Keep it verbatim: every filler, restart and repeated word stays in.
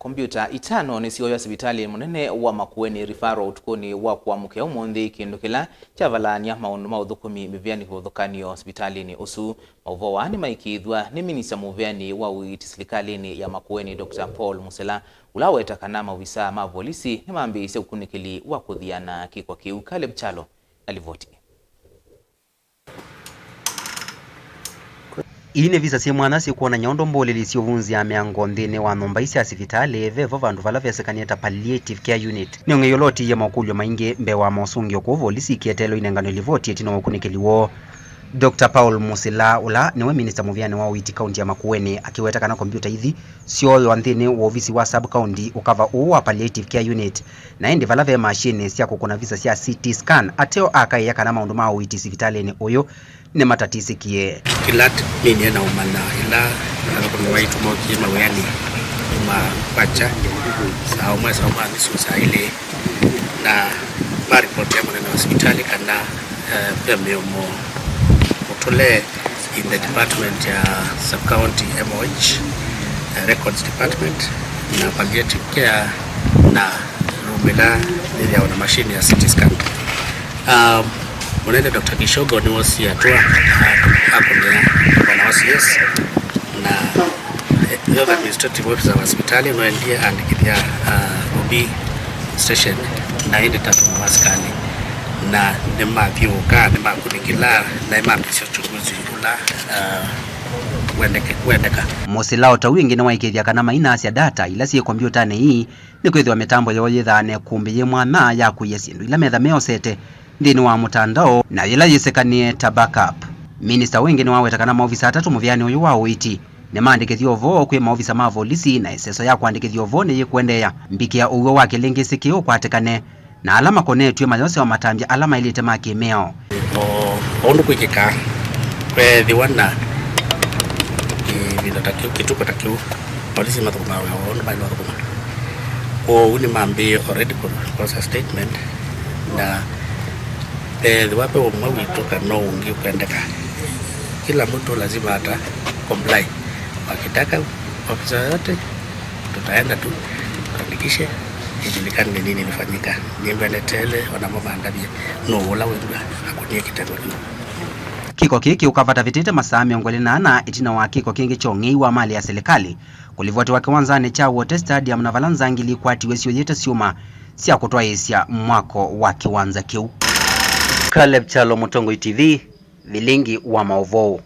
Kombyũta itano nĩsyooywa sivitalĩnĩ mũnene wa Makueni Referral ũtukũnĩ wa kũamũkĩa ũmũnthĩ, kĩndũ kĩla kyavalany'a maũndũ ma ũthũkũmi mĩvĩanĩ kĩvathũkany'o sivitalĩnĩ ũsu. Maũvoo aa nĩmaĩkĩĩthw'a nĩ minista mũvĩanĩ wa ũiiti silikalĩnĩ ya Makueni, Doctor Paul Musila, ũla waweta kana maovisaa ma volisi nĩmambĩĩisye ũkunĩkĩli wa kũthiana kĩko kĩu. Caleb Kyalo na livoti. Ii nĩ visa syĩ mwanya syĩkwonany'a ũndũ mbũlĩli syĩũvunzĩaa mĩango nthĩnĩ wa nyũmba ii sya sivitalĩ, vevo vandũ vala vesĩkanie ta palliative care unit. Nĩ ũng'ei ũla ũtiie makũlyo maingĩ mbee wa mosũngĩo kũu volisi ikĩeteelwa inenganwe livoti ĩtina wa ũkunĩkĩli woo. Doctor Paul Musila, ũla nĩwe minista mũvĩanĩ wa ũiiti kaunti ya Makueni, akĩweta kana kombyũta ithi syooywa nthĩnĩ wa ovisi wa sub county ũkava ũũ wa palliative care unit, na ĩndĩ vala ve mashini sya kũkũna visa sya C T scan, ateo akaĩa kana maũndũ ma ũiiti sivitalĩnĩ ũyũ nĩmatatisĩkie. Kĩla t-, ninie na ũmanya ĩla athũkũmi maitũ mokie mawĩanĩ ma kwakya saa ũmwe, saa ũmwe na nusu, saa ilĩ, na maripoti ya mũnene wa sivitalĩ kana, eh, ve mĩomo mũtũle in the department ya sub county M O H, eh, records department, na palliative care, na room ĩla yĩthĩawa na machine ya C T scan. Um, Mũnene Doctor Kishogo nĩwosie atũa, a-, akũnĩa bwana wa C S, na, eh, the administrative officer wa sivitalĩ nũendie andĩkĩthya, ah, O B station, na ĩndĩ tatũma asikalĩ, na nĩmathyũũka, nĩmakunĩkĩla, na nĩmambĩĩsya uchunguzi ũla, ah, wendeke-, wendeka. Mũsila o ta ũu ĩngĩ nĩwaĩkĩĩthya kana mainasya data ila syĩ kombyũtanĩ ii nĩkwĩthĩwa mĩtambo yoo yĩthaa na ĩkũmbĩ yĩ mwanya ya kũia syĩndũ ila metha meosete nthĩnĩ wa mũtandao na yĩla yĩsĩkanĩe ta backup. Minista ũũ ĩngĩ nĩwaweta kana maovisa atatũ mũvĩanĩ ũyũ wa ũiiti nĩmaandĩkĩthye ũvoo kwĩ maovisa ma volisi, na ĩseso ya kũandĩkĩthya ũvoo nĩyĩkũendeea mbikĩa ũw'o wa kĩlĩngĩsĩ kĩĩ ũkwatĩkane, na ala makonetw'e mayose o matambya ala maĩlĩte ma kĩ-mĩao. O, o ũndũ kwĩkĩkaa, kweethĩwa na kĩvinda ta kĩu, kĩtuko ta kĩu, polisi mathũkũmaa wĩa woo ũndũ maĩle ũthũkũma. Kwoou nĩmambĩĩe already kũ-, kwosa statement, na ethĩwa ve ũmwe witũ kana ũngĩ ũkwendeka, kila mtu lazima ata comply. Wakitaka ofisa yoyote, tutaenda tu, tuhakikishe ijulikane ni nini ilifanyika. Nĩmbenetele, onamo mandavye nũũ ũla wĩthwa akũnie kĩtendo kĩu. Kĩko kĩĩ kĩũka vatavĩtĩte masaa mĩongo ĩlĩ na ana ĩtina wa kĩko kĩngĩ kya ũng'ei wa malĩ ya silikalĩ kũlivotiwa kĩwanzanĩ kya Wote Stadium, na vala nzangili ikwatiwe syũyĩte syuma sya kũtwaĩĩsya mwako wa kĩwanza kĩu. Caleb Kyalo, Mũtongoi T V, vilingi wa maũvoo.